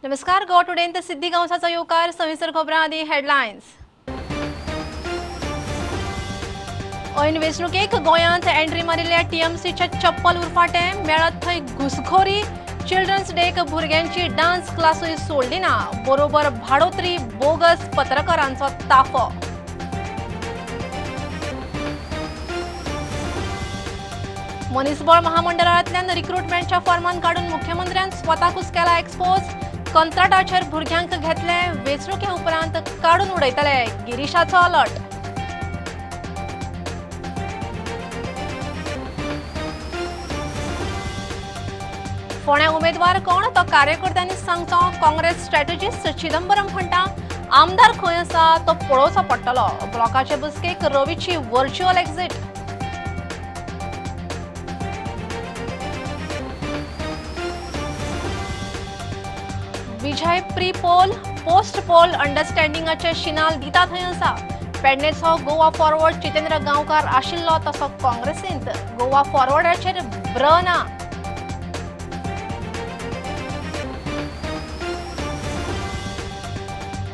नमस्कार, गोवा टुडेंत सिद्धी गांवसाचो येवकार. सविस्तर खबरां आदी हेडलायन्स. ऐन वेंचणुकेक गोंयांत एंट्री मारिल्ल्या टीएमसीचे चप्पल उरफाटें मेळत थंय घुसखोरी. चिल्ड्रन्स डेक भुरग्यांची डान्स क्लासूय सोडली ना. बरोबर भाडोत्री बोगस पत्रकारांचो ताफो. मनीसबळ महामंडळांतल्यान रिक्रुटमेंटच्या फॉर्मान काडून मुख्यमंत्र्यान स्वताकूच केला एक्सपोज. कंत्राटाचेर भुरग्यांक घेतले, वेंचणुके उपरांत काडून उडयतले. गिरीशाचो अलर्ट. फोण्या उमेदवार कोण तो कार्यकर्त्यांनी सांगचो. काँग्रेस स्ट्रॅटेजिस्ट चिदंबरम म्हणटा आमदार खंय आसा तो पळोवचो पडटलो. ब्लॉकाचे बसकेक रवीची virtual exit. Vijay pre poll post poll अंडरस्टँडिंगाचे शिनाल दिता थंय आसा. पेडणेचो गोवा फॉरवर्ड जितेंद्र गांवकार आशिल्लो तसो काँग्रेसींत गोवा फॉरवर्डाचेर ब्र ना.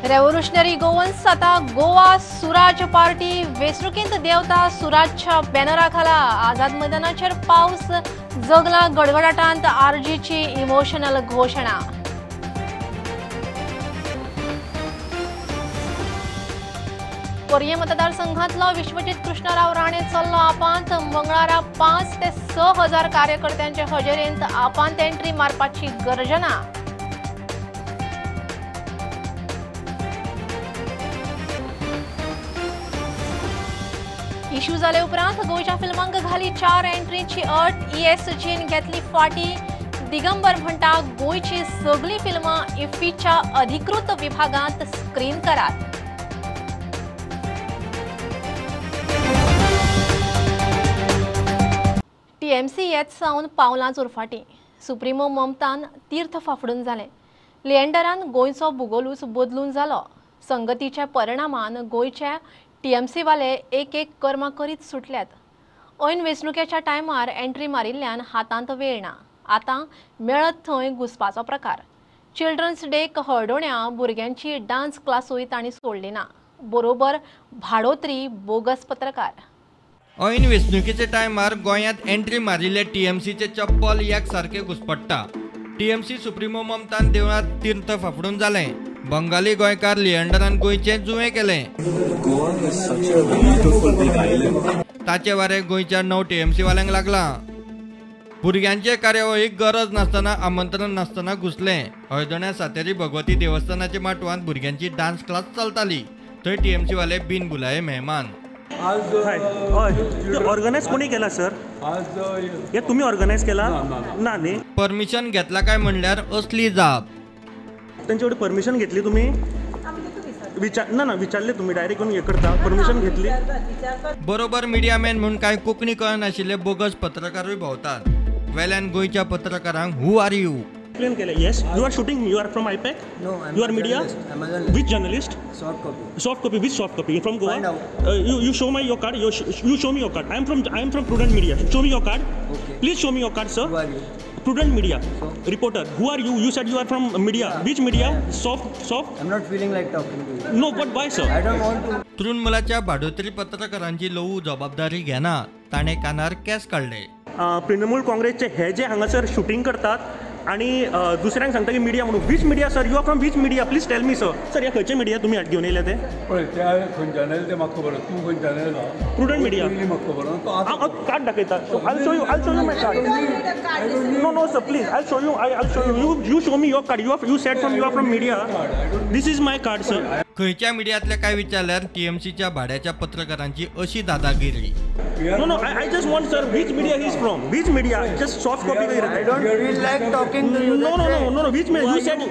रेव्होल्युशनरी गोवन्स आतां गोवा सुराज पार्टी वेंचणुकेंत देंवता सुराजच्या बॅनरा खाला. आझाद मैदानाचेर पावस जगला गडगडाटांत आरजीची इमोशनल घोशणा. पर्यें मतदारसंघातलो विश्वजीत कृष्णराव राणे चल्लो आपांत. मंगळारा 5 ते 6 हजार कार्यकर्त्यांचे हजेरेंत आपांत एंट्री मारपाची गर्जना. इश्यू जाले उपरांत गोंयच्या फिल्मांक घाली 4 एंट्रीची अट. ईएसजीन घेतली फाटी. दिगंबर म्हणटा गोंयची सगळीं फिल्मां इफ्फीच्या अधिकृत विभागांत स्क्रीन करात. टीएमसी येत सावन पावलांच उरफाटी. सुप्रिमो ममतान तीर्थ फाफडून जालें. लिएंडरान गोंयचो भुगोलूच बदलून जालो. संगतीच्या परिणामान गोंयच्या टीएमसीवाले एक एक कर्मां करीत सुटल्यात. ऐन वेंचणुकेच्या टायमार एंट्री मारिल्ल्यान हातांत वेळ ना. आतां मेळत थंय घुसपाचो प्रकार. चिल्ड्रन्स डेक हळदोण्या भुरग्यांची डान्स क्लासूय तांणी सोडली ना. बरोबर भाडोत्री बोगस पत्रकार. ऐन वेंचणुकेच्या टायमार गोंयांत एंट्री मारिल्ले टीएमसीचे चप्पल एक सारके घुसपडटा. टीएमसी सुप्रिमो ममतान देवळांत तीर्थ फाफडून जालें. बंगाली गोंयकार लिएंडरान गोंयचें जुवें केलें. ताचे वारे गोंयच्या 9 टीएमसी वाल्यांक लागलां. भुरग्यांचे कार्यावळीक गरज नासतना आमंत्रण नासतना घुसलें. हळदोण्या सातेरी भगवती देवस्थानाच्या माटवांत भुरग्यांची डान्स क्लास चलताली. थंय टीएमसी वाले बिन बुलाये मेहमान. ऑर्गनायज कोणी केला सर? हे तुम्ही ऑर्गनायज केला ना? न्ही, परमिशन घेतला काय म्हणल्यार असली जाप. त्यांच्याकडे परमिशन घेतली तुम्ही? विचार ना ना विचारले तुम्ही डायरेक्ट येऊन हे करता? परमिशन घेतली? बरोबर मिडियामॅन म्हूण कांय कोंकणी कळनाशिल्ले बोगस पत्रकारूय भोंवतात. वेल्यान गोंयच्या पत्रकारांक हू are you explain केले. Yes, you are shooting, you are from IPAC? No, I am you are media. Which journalist? Soft copy. Soft copy, which soft copy? From Goa? You show me your card. You show me your card. I am from Prudent Media. Show me your card. Okay. Please show me your card, sir. Who are you? Prudent Media. So? Reporter. Who are you? You said you are from media. Yeah. Which media? Yeah. Soft. I'm not feeling like talking to you. No, but why, sir? I don't want to. तृणमूलाच्या भाडोत्री पत्रकारांची ल्हवू जबाबदारी घेना. ताणें कानार केस काडले. तृणमूल काँग्रेसचे हे जे हांगासर shooting करतात आणि दुसऱ्यांक सांगता की मिडिया म्हणून. Which media sir? You are from which media? Please tell me sir. Sir, ह्या खंयचे मिडिया तुमी घेवन येयले ते? पळय ते खंयच्यान येयले ते म्हाका खबर. तूं खंयच्यान येयला? Prudent Media. म्हाका खबर. हांव कार्ड दाखयता. I show you, I show you my card. No no sir, please, I show you, I show you. You show me your card. You are, you said from you are from media. This is my card sir. खंयच्या मिडियांतले काय विचारल्यार टीएमसीच्या भाड्याच्या पत्रकारांची अशी दादागिरी. No no, I just want sir, which media he is from? Which media? Just soft copy. I don't feel like talking to you. No no no no no, which media? You said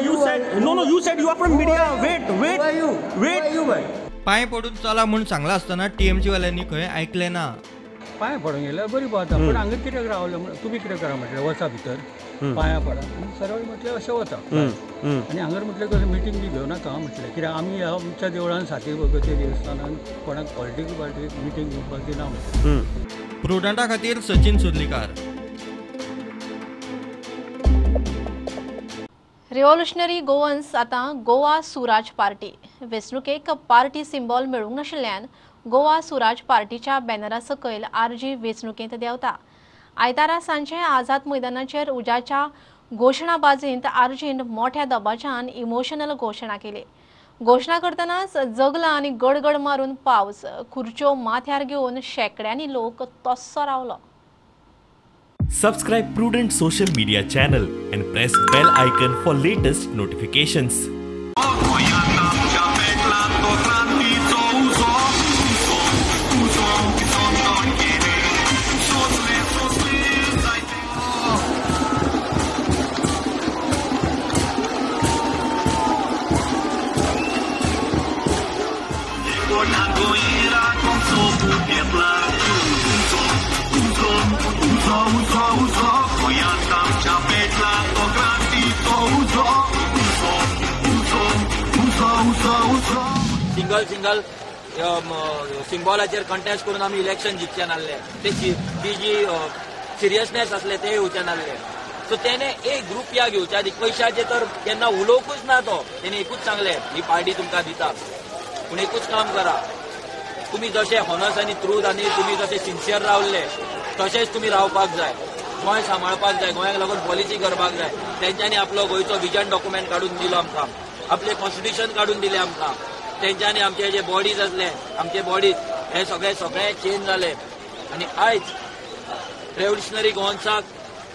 you said no no, you said you are from media. Wait wait, wait. पांय पडून चला म्हूण सांगला आसतना TMC वाल्यांनी खंय आयकलें ना. पांय पडून गेल्यार बरी बात, पूण हांगा कित्याक रावले तुमी कितें करा म्हटलें, वचा भितर पांयां पडा आनी सरळ म्हटलें अशें वता. आनी हांगर म्हटलें कसलें मिटींग बी घेवं नाका म्हटलें, कित्याक आमी ह्या आमच्या देवळान सातेरी भगवती देवस्थानान कोणाक पॉलिटिकल पार्टीक मिटींग घेवपाक दिना म्हटलें. प्रुडंटा खातीर सचिन सुर्लीकार. रिव्होल्युशनरी गोवन्स आतां गोवा सुराज पार्टी. वेंचणुकेक पार्टी सिंबॉल मेळूंक नाशिल्ल्यान गोवा सुराज पार्टीच्या बॅनरा सकयल आरजी वेंचणुकेंत देंवता. आयतारा सांजे आझाद मैदानाचेर उज्याच्या घोशणाबाजींत आरजीन मोठ्या दबाज्यान इमोशनल घोशणा केली. घोशणा करतनाच जगला आनी गडगड मारून पावस खुर्च्यो माथ्यार घेवन शेंकड्यांनी लोक तस्सो रावलो. Subscribe Prudent social media channel and press bell icon for latest notifications. Single single सिंबॉलाचेर contest करून आमी इलेक्शन जिखचे नासले, ती जी सिरियसनेस आसले ते येवचे नासले. सो तेणे एक रुपया घेवच्या आदी पयशाचेर तर केन्ना उलोवंकूच ना तो. तेणे एकूच सांगलें, ही पार्टी तुमकां दिता, पूण एकूच काम करा, तुमी जशे हॉनस आनी ट्रूथ आनी तुमी जशे सिन्सियर रावले तशेंच तुमी रावपाक जाय, गोंय सांबाळपाक जाय, गोंयाक लागून पॉलिसी करपाक जाय. तेंच्यांनी आपलो गोंयचो विजन डॉक्युमेंट काडून दिलो आमकां, आपलें कॉन्स्टिट्युशन काडून दिलें आमकां. तेंच्यांनी आमचे जे बॉडीज आसले, आमचे बॉडीज हे सगळे सगळे चेंज जाले आनी आयज रेव्होल्युशनरी गोवन्साक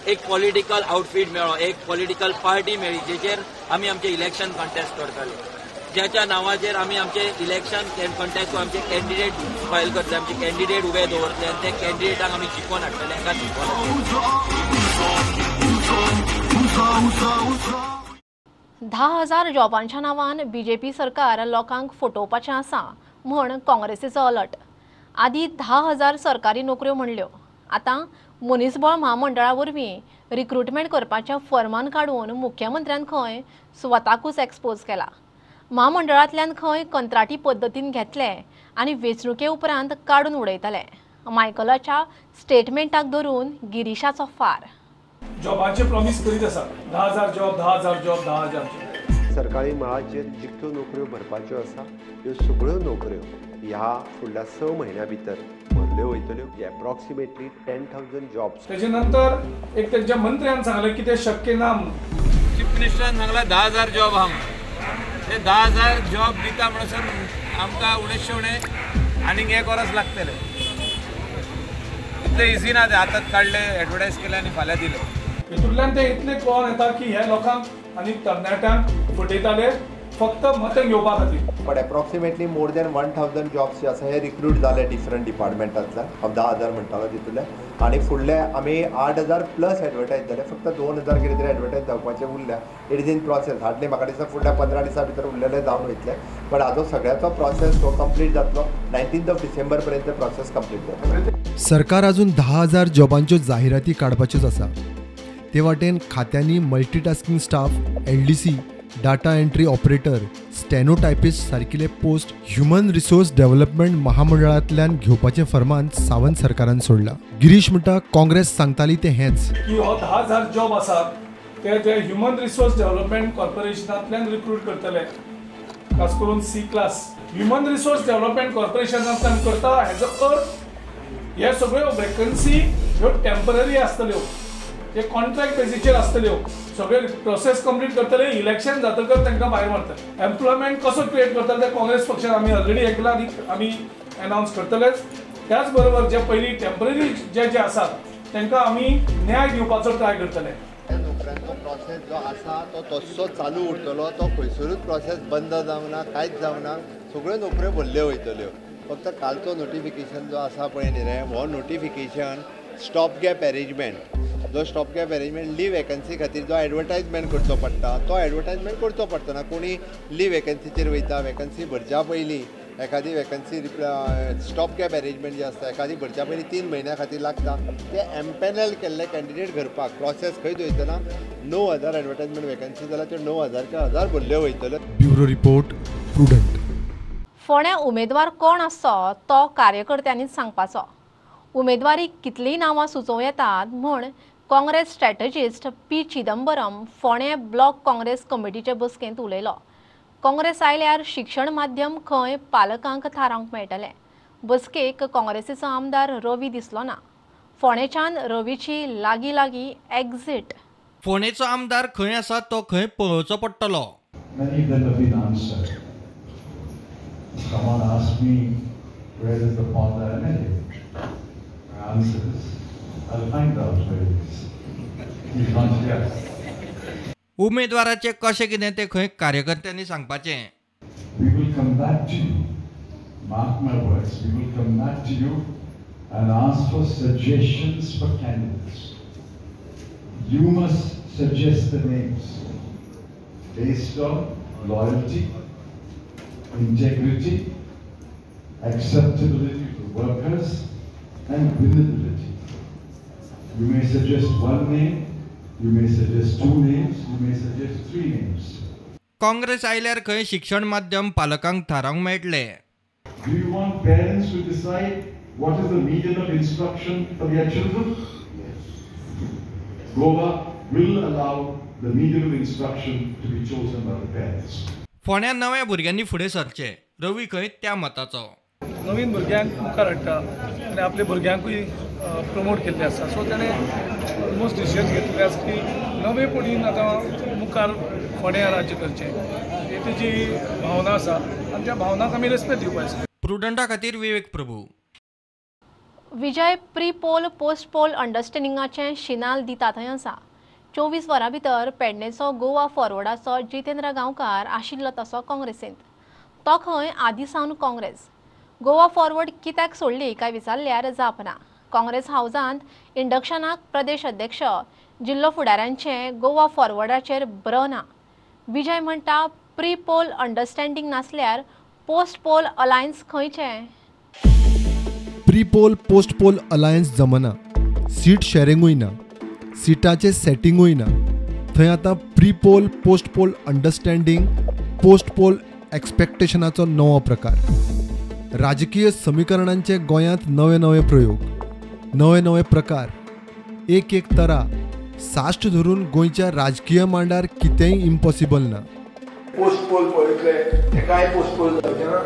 एक पॉलिटिकल आउटफीट मेळ्ळो, एक पॉलिटिकल पार्टी मेळ्ळी जेचेर आमी आमचें इलेक्शन कंटेस्ट करताले, ज्याच्या नांवाचेर आमी आमचे इलेक्शन कंटेस्ट आमचे कॅन्डिडेट फायल करतले, आमचे कॅन्डिडेट उबे दवरतले आनी ते कॅन्डिडेटांक आमी जिखोवन हाडटले, हांकां जिखोवन. 10,000 जॉबांच्या नांवान बीजेपी सरकार लोकांक फटोवपाचें आसा म्हूण काँग्रेसीचो अलर्ट. आदी 10,000 सरकारी नोकऱ्यो म्हणल्यो, आतां मनीसबळ म्हामंडळा वरवीं रिक्रुटमेंट करपाचें फर्मान काडून मुख्यमंत्र्यान खंय स्वताकूच एक्सपोज केला. म्हामंडळांतल्यान खंय कंत्राटी पद्दतीन घेतले आनी वेंचणुके उपरांत काडून उडयतले. मायकलाच्या स्टेटमेंटाक धरून गिरीशाचो फार. जॉबाचे प्रॉमिस करीत आसा, 10,000 जॉब, 10,000 जॉब, 10,000 जॉब. सरकारी मळाचेर जितक्यो नोकऱ्यो भरपाच्यो आसा ह्यो सगळ्यो नोकऱ्यो ह्या फुडल्या 6 म्हयन्या भितर भरल्यो वयतल्यो. Approximately 10,000 jobs. तेजे नंतर एक तेंच्या मंत्र्यान सांगलें की ते शक्य ना म्हणून. चीफ मिनिस्टरान सांगला 10,000 जॉब आहा म्हणून. ते 10,000 जॉब दिता म्हणसर आमकां उणेचशे उणें आनीक 1 वर्स लागतलें. इतलें इजी ना ते आतांच काडले, एडवर्टायज केले आनी फाल्यां दिले. हितूंतल्यान ते इतले कळोन येता की ह्या लोकांक आनी तरणाट्यांक फटयताले फक्त मतां घेवपा खातीर. But approximately more than 1,000 jobs जे आसा हे रिक्रूट जाले डिफरंट डिपार्टमेंटांतल्यान. हांव 10,000 म्हणटालो तितूंतले आनी फुडले आमी 8,000 प्लस एडवर्टायज जाले, फक्त 2,000 कितें तरी एडवर्टायज जावपाचें उरल्या. It is in process. Hardly म्हाका दिसता फुडल्या 15 दिसां भितर उरलेले जावन वयतले. बट हाजो सगळ्याचो प्रोसेस हो कंप्लीट जातलो 19 डिसेंबर पर्यंत प्रोसेस कंप्लीट जातलो. सरकार अजून 10,000 जॉबांच्यो जाहिराती काडपाच्योच आसा. ते वाटेन खात्यांनी multitasking staff, LDC, data entry operator, stenotypist सारकिले post human resource development महामंडळांतल्यान घेवपाचें फर्मान सावंत सरकारान सोडलां. गिरीश म्हणटा काँग्रेस सांगताली तें हेंच की हो 10,000 जॉब आसा ते ते ह्युमन रिसोर्स डेव्हलपमेंट कॉर्पोरेशनांतल्यान रिक्रूट करतले, खास करून C class. Human resource development कॉर्पोरेशनांतल्यान करता हेजो अर्थ हे सगळ्यो वेकन्सी ह्यो टेम्पररी आसतल्यो, ते कॉन्ट्रॅक्ट बेसीचेर आसतल्यो. सगळे प्रोसेस कंप्लीट करतले, इलेक्शन जातकच तांकां भायर मारतले. एम्प्लॉयमेंट कसो क्रिएट करतले ते काँग्रेस पक्षान आमी ऑलरेडी एकला आनी आमी अनावन्स करतलेच. त्याच बरोबर जे पयलीं टेम्पररी जे जे आसात तांकां आमी न्याय दिवपाचो ट्राय करतले. नोकऱ्यांचो प्रोसेस जो आसा तो तस्सो चालू उरतलो, तो खंयसरूच प्रोसेस बंद जावना, कांयच जावना, सगळ्यो नोकऱ्यो भरल्यो वयतल्यो. फक्त कालचो नोटिफिकेशन जो आसा पळय न्ही रे, हो नोटिफिकेशन स्टॉप गॅप अरेंजमेंट, जो stop gap arrangement leave vacancy खातीर जो एडवर्टायजमेंट करचो पडटा तो एडवर्टायजमेंट करचो पडटा ना. कोणी लीव वेकन्सीचेर वयता, वेकन्सी भरच्या पयलीं एखादी वेकन्सी स्टॉप गॅप अरेंजमेंट जे आसता एखादी भरच्या पयलीं 3 म्हयन्या खातीर लागता, ते एम्पॅनल केल्ले कॅन्डिडेट भरपाक प्रोसेस खंय वयतना 9,000 एडवर्टायजमेंट वेकन्सी जाल्यार त्यो 9,000 भरल्यो वयतल्यो. Bureau report, Prudent. फोंड्या उमेदवार कोण आसचो तो कार्यकर्त्यांनीच सांगपाचो. उमेदवारी कितलीं नांवां सुचोवं येतात म्हूण Congress strategist P Chidambaram Ponda block Congress कमिटीचे बसकेंत उलयलो. काँग्रेस आयल्यार शिक्षण माध्यम खंय पालकांक थारावंक मेळटलें. बसकेक काँग्रेसीचो आमदार रवी दिसलो ना. फोंडेच्यान रवीची लागीं लागीं एक्झिट. फोंडेचो आमदार खंय आसा तो खंय पळोवचो पडटलो. Many of them have been answered. Someone asked me, where is the Ponda MLA? My answer is, I'll find out where it is. He's not here. उमेदवाराचे कशें कितें तें खंय कार्यकर्त्यांनी सांगपाचें. We will come back to you. Mark my words, we will come back to you and ask for suggestions for candidates. You must suggest the names based on loyalty, integrity, acceptability to workers, and winnability. You may suggest one name, you may suggest two names, you may suggest three names. Congress आयल्यार खंय शिक्षण माध्यम पालकांक थारावंक मेळटलें. Do you want parents to decide what is the medium of instruction for their children? Yes. Goa will allow the medium of instruction to be chosen by the parents. फोंड्या नव्या भुरग्यांनी फुडें सरचें, रवी खंय त्या मताचो. नवीन भुरग्यांक मुखार हाडटा आनी आपल्या भुरग्यांकूय प्रमोट केल्ले आसा. सो ताणें ऑलमोस्ट डिसिजन घेतलें आसा की नवे पिढीन आतां मुखार फोंड्या राज्य करचें, ही तेजी भावना आसा आनी त्या भावनाक आमी रेस्पेद दिवपाक जाय. प्रुडंटा खातीर Vivek Prabhu. Vijay pre poll post poll अंडरस्टँडिंगाचें शिनाल दिता थंय आसा. 24 वरां भितर पेडणेचो गोवा फॉरवर्डाचो जितेंद्र गांवकार आशिल्लो तसो काँग्रेसींत. तो खंय आदी सावन काँग्रेस. गोवा फॉरवर्ड कित्याक सोडली काय विचारल्यार जाप ना. काँग्रेस हावजांत इंडक्शनाक प्रदेश अध्यक्ष जिल्लो फुडाऱ्यांचें गोवा फॉरवर्डाचेर ब्र ना. विजय म्हणटा प्री पोल अंडरस्टँडींग नासल्यार पोस्ट पोल अलायन्स खंयचें? Pre poll post poll alliance जमना, सीट शेरिंगूय ना, सिटाचें सेटिंगूय ना. थंय आतां pre poll post poll understanding, post poll एक्सपेक्टेशनाचो नवो प्रकार. राजकीय समीकरणांचे गोंयांत नवे नवे प्रयोग, नवे नवे प्रकार, एक एक तरा साश्ट धरून गोंयच्या राजकीय मांडार कितेंय इम्पॉसिबल ना. पोस्ट पोल पळयतले ते काय पोस्ट पोल जावचें ना.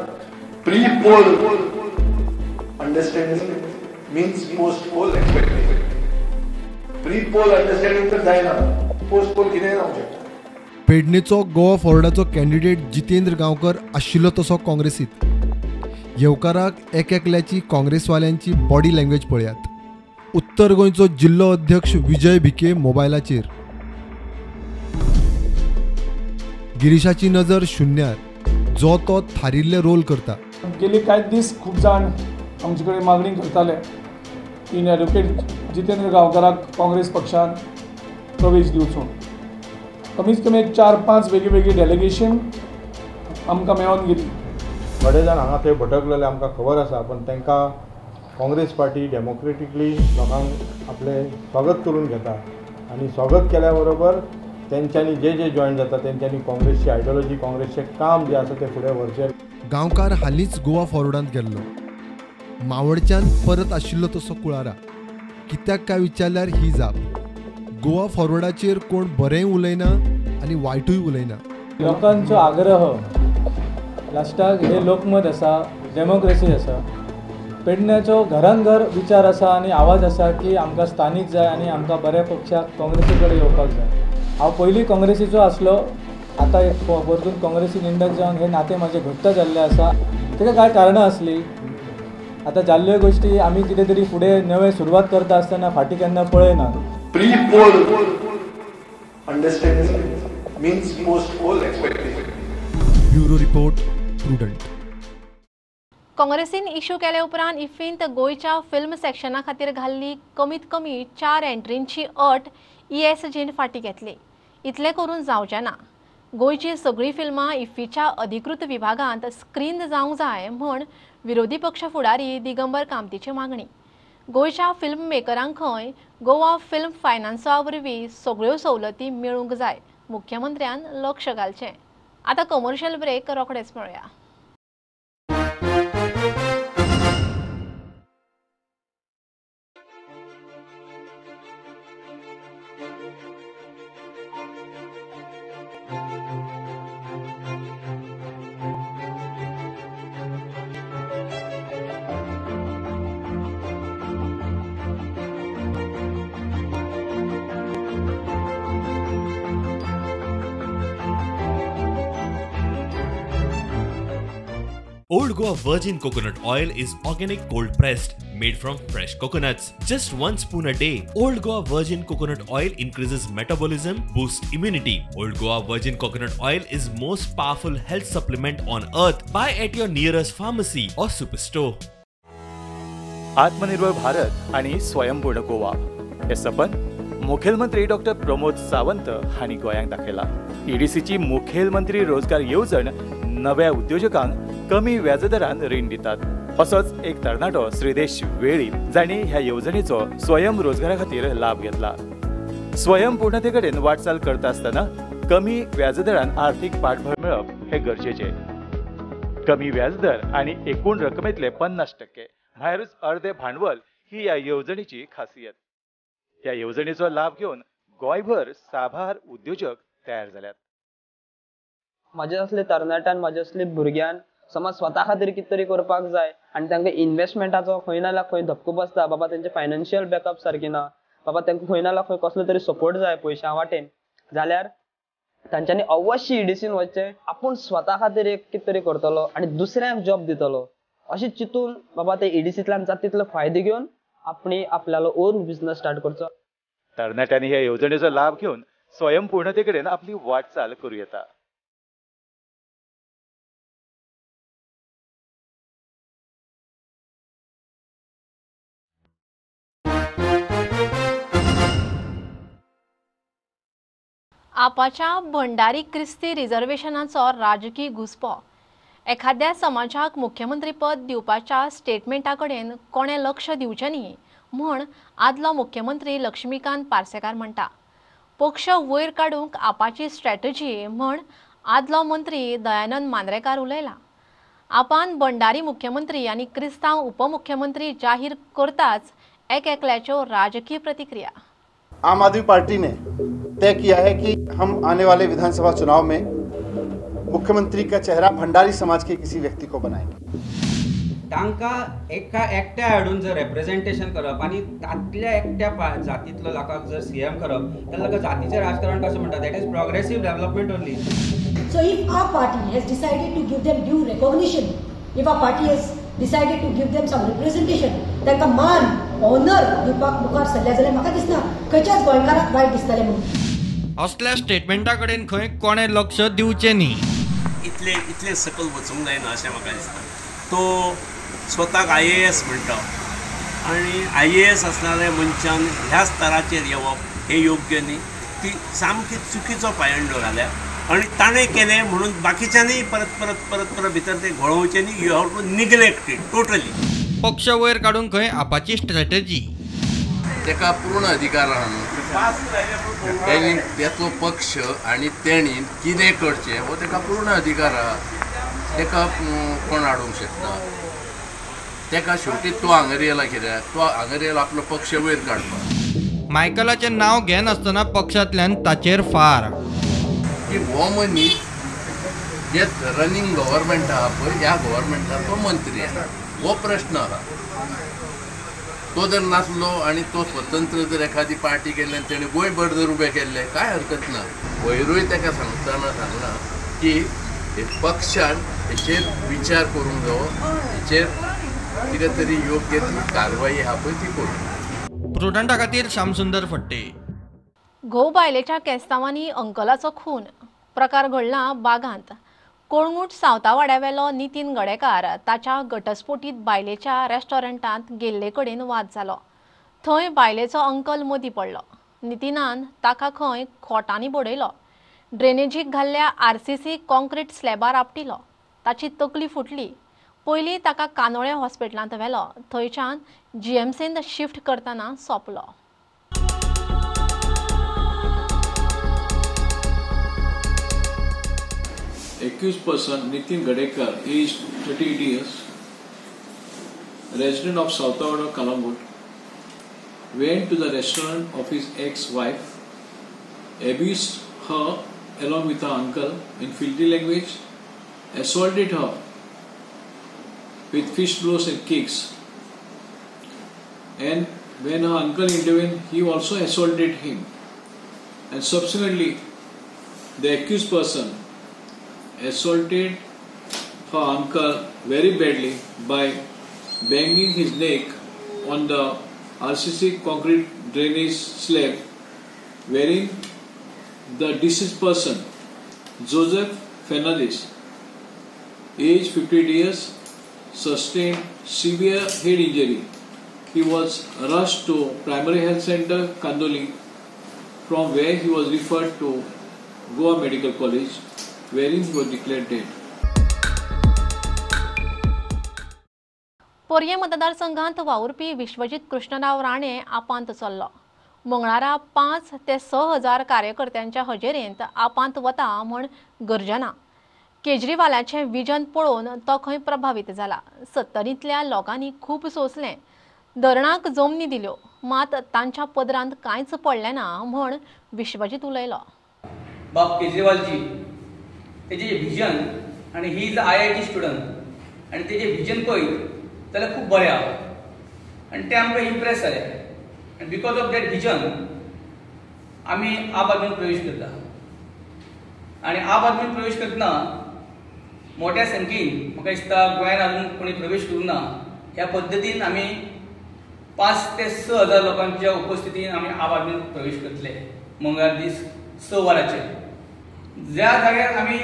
Pre poll understanding means post poll expectation. Pre poll understanding तर जायना, पोस्ट पोल कितेंय जावंक शकता. पेडणेचो गोवा फॉरवर्डाचो कॅन्डिडेट जितेंद्र गांवकर आशिल्लो तसो काँग्रेसीत. येवकाराक एक एकल्याची काँग्रेसवाल्यांची बॉडी लँग्वेज पळयात. उत्तर गोंयचो जिल्लो अध्यक्ष विजय भिके मोबायलाचेर, गिरीशाची नजर शुन्यार, जो तो थारिल्ले रोल करता. गेले कांय दीस खूब जाण आमचे कडेन मागणी करताले की एडवोकेट जितेंद्र गांवकाराक काँग्रेस पक्षान प्रवेश दिवचो. कमीत कमी एक 4-5 वेगळी वेगळी डेलिगेशन आमकां मेळोन गेली. थोडे जाण हांगा थंय भटकलेले आमकां खबर आसा, पण तांकां काँग्रेस पार्टी डेमोक्रेटिकली लोकांक आपलें स्वागत करून घेता आनी स्वागत केल्या बरोबर तेंच्यांनी जे जे जॉयन जाता तेंच्यांनी काँग्रेसची आयडियोलॉजी, काँग्रेसचें काम जें आसा तें फुडें व्हरचें. गांवकार हालींच गोवा फॉरवर्डांत गेल्लो, मावडच्यान परत आशिल्लो तसो कुळारा. कित्याक काय विचारल्यार ही जाप, गोवा फॉरवर्डाचेर कोण बरेंय उलयना आनी वायटूय उलयना. लोकांचो आग्रह लास्टाक हे लोकमत आसा, डेमोक्रेसी आसा. पेडण्याचो घरान घर विचार आसा आनी आवाज आसा की आमकां स्थानीक जाय आनी आमकां बऱ्या पक्षाक काँग्रेसी कडेन येवपाक जाय. हांव पयलीं काँग्रेसीचो आसलो, आतां परतून काँग्रेसीन इंडक्ट जावन हें नातें म्हाजें घट्ट जाल्लें आसा. ताका कांय कारणां आसलीं. आतां जाल्ल्यो गोश्टी आमी कितें तरी फुडें नवें सुरवात करता आसतना फाटीं केन्ना पळयनात. Pre poll understanding means post poll expectation. Bureau report, Prudent. काँग्रेसीन इश्यू केले उपरांत इफ्फींत गोंयच्या फिल्म सेक्शना खातीर घाल्ली कमीत कमी 4 एंट्रींची अट ESGन फाटीं घेतली. इतलें करून जावचें ना. गोंयची सगळीं फिल्मां इफ्फीच्या अधिकृत विभागांत स्क्रीन जावंक जाय म्हूण विरोधी पक्ष फुडारी दिगंबर कामतीची मागणी. गोंयच्या फिल्म मेकरांक खंय गोवा फिल्म फायनान्सा वरवीं सगळ्यो सवलती मेळूंक जाय, मुख्यमंत्र्यान लक्ष घालचें. आतां कमर्शियल ब्रेक, रोखडेच मेळया. Old Goa Virgin Coconut Oil is organic cold pressed, made from fresh coconuts. Just 1 spoon a day. Old Goa Virgin Coconut Oil increases metabolism, boosts immunity. Old Goa Virgin Coconut Oil is most powerful health supplement on earth. Buy at your nearest pharmacy or superstore. आत्मनिर्भर भारत आणि स्वयंपूर्ण गोवा हे सपन मुखेलमंत्री doctor Pramod Sawant हांणी गोंयांक दाखयला. ईडीसीची मुखेलमंत्री रोजगार येवजण नव्या उद्योजकांक कमी व्याजदरान रीण दितात. असोच एक तरणाटो श्रीदेश वेळीप जांणी ह्या येवजणेचो स्वयं रोजगारा खातीर लाभ घेतला. स्वयंपूर्णते कडेन वाटचाल करता आसतना कमी व्याजदरान आर्थिक पाठबळ मेळप हे गरजेचें. कमी व्याजदर आनी एकूण रकमेतले 50% भायरूच अर्दे भांडवल ही ह्या येवजणेची खासियत. ह्या येवजणेचो लाभ घेवन गोंयभर साबार उद्योजक तयार जाल्यात. म्हाजे असले तरणाट्यान, म्हाजे असले भुरग्यान समज स्वता खातीर कितें तरी करपाक जाय आनी तांकां इन्वेस्टमेंटाचो खंय ना जाल्यार खंय धपको बसता. बाबा तेंचे फायनान्शियल बॅकअप सारकें ना, बाबा तांकां खंय ना जाल्यार खंय कसलो तरी सपोर्ट जाय पयशां वाटेन, जाल्यार तांच्यांनी अवश्य ईडीसीन वचचें. आपूण स्वता खातीर एक कितें तरी करतलो आनी दुसऱ्यांक जॉब दितलो अशें चिंतून बाबा ते ईडीसींतल्यान जाता तितलो फायदो घेवन आपणी आपल्यालो ओन बिजनस स्टार्ट करचो. तरणाट्यांनी ह्या येवजणेचो लाभ घेवन स्वयंपूर्णते कडेन आपली वाटचाल करूं येता. आपाच्या भंडारी क्रिस्ती रिझर्वेशनाचो राजकी घुसपो. एखाद्या समाजाक मुख्यमंत्रीपद दिवपाच्या स्टेटमेंटा कडेन कोणें लक्ष दिवचें न्ही म्हूण आदलो मुख्यमंत्री लक्ष्मीकांत पार्सेकार म्हणटा. पक्ष वयर काडूंक आपाची स्ट्रॅटजी म्हूण आदलो मंत्री दयानंद मांद्रेकार उलयला. आपान भंडारी मुख्यमंत्री आनी क्रिस्तांव उपमुख्यमंत्री जाहीर करताच एक एकल्याच्यो राजकीय प्रतिक्रिया. आम आदमी पार्टी ने तय किया है कि हम आने वाले विधानसभा चुनाव में मुख्यमंत्री का चेहरा भंडारी समाज के किसी व्यक्ति को बनाएंगे. तांकां एका एकट्या हाडून जर रेप्रेजेंटेशन करप आनी तांतल्या एकट्या जातींतलो लोकांक जर सीएम करप जाल्यार ताका जातीचें राजकारण कशें म्हणटा? That is progressive development only. So if our party has decided to give them due recognition, if our party has decided to give them some representation, तांकां मान ऑनर दिवपाक मुखार सरल्या जाल्यार म्हाका दिसना खंयच्याच गोंयकाराक वायट दिसतलें म्हणून. असल्या स्टेटमेंटा कडेन खंय कोणें लक्ष दिवचें न्ही. इतले इतले सकयल वचूंक जायना अशें म्हाका दिसता. तो स्वताक IAS म्हणटा आनी IAS आसणाऱ्या मनशान ह्या स्तराचेर येवप हें योग्य न्ही. ती सामकी चुकीचो पायंडो घाल्या आनी ताणें केलें म्हणून बाकीच्यांनी परत परत परत परत भितर तें घोळोवचें न्ही. You have to neglect it totally. पक्ष वयर काडूंक खंय आपाची स्ट्रॅटजी. ताका पूर्ण अधिकार आहा न्हू. तेणी तेचो पक्ष आनी तेणी कितें करचें हो ताका पूर्ण अधिकार आहा. ताका कोण हाडूंक शकता? ताका शेवटी तो हांगर येयला कित्याक? तो हांगर येयला आपलो पक्ष वयर काडपाक. मायकलाचें नांव घेनासतना पक्षांतल्यान ताचेर फार की हो मनीस जे रनींग गव्हर्मेंट आहा पळय ह्या गव्हर्मेंटाचो मंत्री आहा हो प्रश्न आहा. तो जर नासलो आनी तो स्वतंत्र जर एखादी पार्टी केल्ली आनी तेणें गोंयभर जर उबें केल्लें कांय हरकत ना. वयरूय ताका सांगतना सांगलां की पक्षान हेचेर विचार करूंक जावो, हेचेर कितें तरी योग्य ती कारवाई आहा पळय ती करूंक. प्रुडंटा खातीर श्यामसुंदर फट्टे. घोव बायलेच्या केस्तांवांनी अंकलाचो खून प्रकार घडला बागांत. कोळंगूट सावतावाड्यावेलो नितीन गडेकार ताच्या घटस्फोटीत बायलेच्या रेस्टॉरंटांत गेल्ले कडेन वाद जालो. थंय बायलेचो अंकल मदीं पडलो. नितीनान ताका खंय खोटांनी बडयलो. ड्रेनेजीक घाल्ल्या RCC concrete स्लॅबार आपटिलो. ताची तकली फुटली. पयलीं ताका कानोळे हॉस्पिटलांत व्हेलो. थंयच्यान GMCंत शिफ्ट करतना सोंपलो. Accused person Nitin Gadekar, aged 38 years, resident of Sautawada, Calangute, went to the restaurant of his ex-wife, abused her along with her uncle in filthy language, assaulted her with fist blows and kicks, and when her uncle intervened, he also assaulted him. And subsequently, the accused person assaulted her uncle very badly by banging his neck on the RCC concrete drainage slab, wherein the deceased person, Joseph Fernandez, age 58 years, sustained severe head injury. He was rushed to Primary Health Center, Kandoli, from where he was referred to Goa Medical College, wherein he was declared dead. Poriem मतदारसंघात वावुरपी विश्वजीत कृष्णराव राणे आपांत चल्लो. मंगळारा 5 ते 6 हजार कार्यकर्त्यांच्या हजेरेंत आपांत वता म्हण गर्जना. केजरीवालाचें विजन पळोवन तो खंय प्रभावीत जाला. सत्तरींतल्या लोकांनी खूब सोंसलें, धरणाक जमनी दिल्यो, मात तांच्या पदरांत कांयच पडलें ना म्हण विश्वजीत उलयलो. बाब केजरीवालजी तेजें विजन आनी he is IIT student आनी तेजें विजन पळयत जाल्यार खूब बरें आहा आनी तें आमकां इम्प्रेस जालें आनी because of that vision आमी आप आदमीन प्रवेश करता आनी आप आदमीन प्रवेश करतना मोठ्या संख्येन म्हाका दिसता गोंयांत अजून कोणी प्रवेश करूंक ना ह्या पद्दतीन आमी 5 ते 6 हजार लोकांच्या उपस्थितीन आमी आप आदमीन प्रवेश करतले मंगळार दीस 6 वरांचेर. ज्या जाग्यार आमी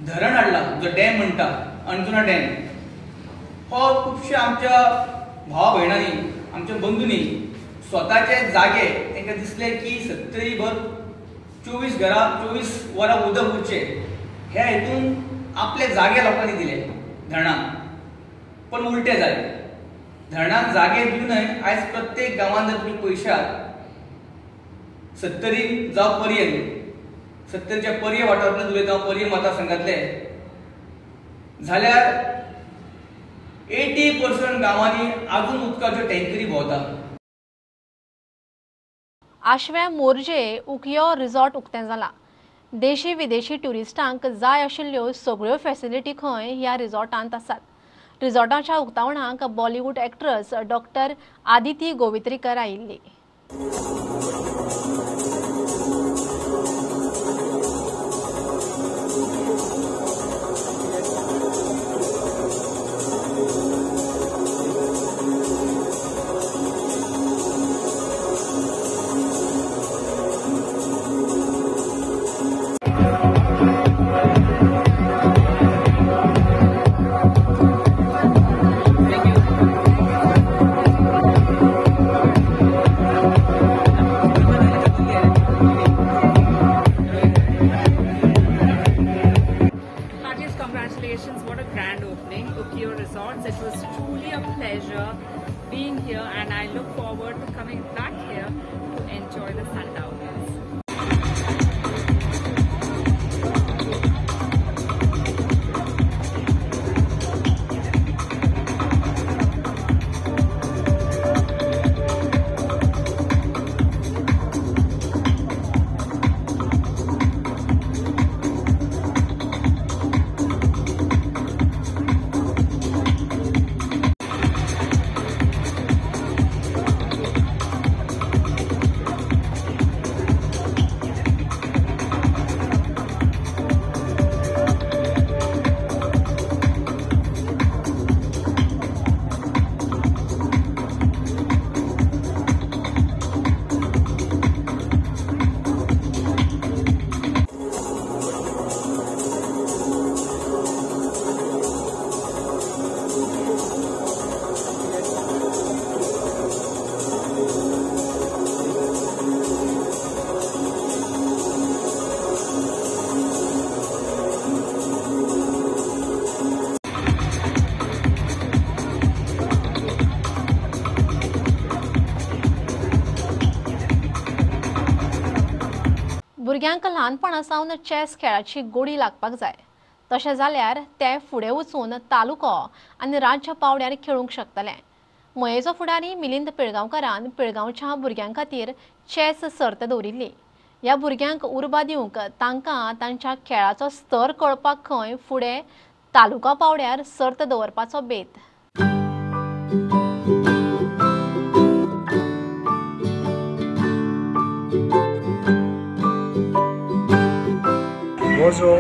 धरण हाडला जो डॅम म्हणटा अंजुना डॅम हो खुबश्या आमच्या भावा भयणांनी आमच्या बंधूंनी स्वताचे जागे तांकां दिसले की सत्तरीभर 24 घरां 24 वरां उदक उरचें ह्या हेतून आपले जागे लोकांनी दिले धरणाक. पण उलटें जालें, धरणाक जागे दिवनय आयज प्रत्येक गांवांत जर तुमी पळयशात सत्तरीन जावं पर्येन, सत्तरीच्या पर्ये वाठारांतल्यान उलयता हांव, पर्ये मतदारसंघांतले जाल्यार 80% गांवांनी अजून उदकाच्यो टँकरी भोंवता. आशव्या मोरजे उकियो रिसॉर्ट उक्तें जाला. देशी विदेशी ट्युरिस्टांक जाय आशिल्ल्यो सगळ्यो फॅसिलिटी खंय ह्या रिसॉर्टांत आसात. रिसॉर्टाच्या उक्तावणाक Bollywood actress doctor Aditi Govitrikar आयिल्ली. भुरग्यांक ल्हानपणा सावन चॅस खेळाची गोडी लागपाक जाय, तशें जाल्यार ते फुडें वचून तालुको आनी राज्य पावंड्यार खेळूंक शकतले. मयेचो फुडारी मिलिंद पिळगांवकारान पिळगांवच्या भुरग्यां खातीर चॅस सर्त दवरिल्ली. ह्या भुरग्यांक उर्बा दिवंक तांकां तांच्या खेळाचो स्तर कळपाक खंय फुडें तालुका पावंड्यार सर्त दवरपाचो बेत. हो जो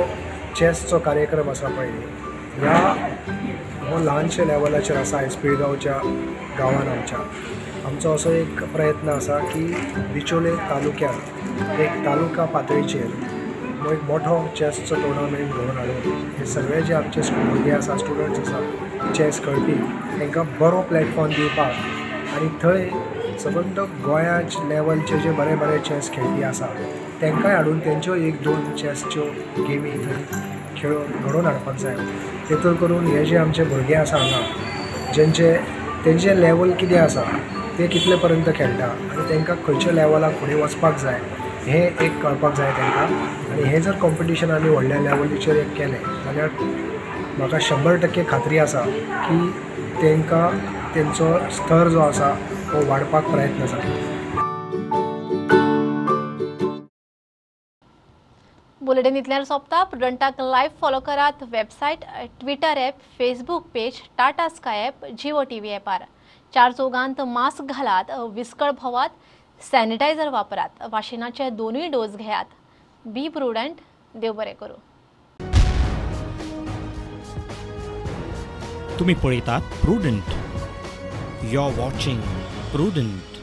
चॅसचो कार्यक्रम आसा पळय ह्या हो ल्हानशे लेवलाचेर आसा. आयज पिळगांवच्या गांवान आमच्या आमचो असो एक प्रयत्न आसा की बिचोले तालुक्यांत एक तालुका पातळीचेर एक मोठो चॅसचो टुर्नामेंट घडोवन हाडून हे सगळे जे आमचे भुरगे आसा, स्टुडंट्स आसा चॅस खेळपी, तांकां बरो प्लॅटफॉर्म दिवपाक आनी थंय सबंद गोंयाच लेवलचे जे बरे बरे चॅस खेळपी आसा तांकांय हाडून तेंच्यो एक दोन चॅसच्यो गेमी थंय खेळोवन घडोवन हाडपाक जाय. तेतूर करून हे जे आमचे भुरगे आसा हांगा जेंचे तेंचे लेवल कितें आसा, ते कितले पर्यंत खेळटा आनी तांकां खंयच्या लेवलाक फुडें वचपाक जाय हें एक कळपाक जाय तांकां. आनी हें जर कॉम्पिटिशन आमी व्हडल्या लेवलीचेर एक केलें जाल्यार म्हाका 100% खात्री आसा की तांकां तेंचो स्तर जो आसा तो वाडपाक प्रयत्न जाता. बुलेटिन इतल्यार सोंपता. प्रुडंटाक लायव्ह फॉलो करात website, Twitter app, Facebook page, Tata Sky app, Jio TV ॲपार. चार चौगांत मास्क घालात, विस्कळ भोवात, सॅनिटायझर वापरात, वाशिनाचे दोनूय डोस घेयात. बी प्रुडंट. देव बरें करूं. तुम्ही पळयतात Prudent. You are watching Prudent.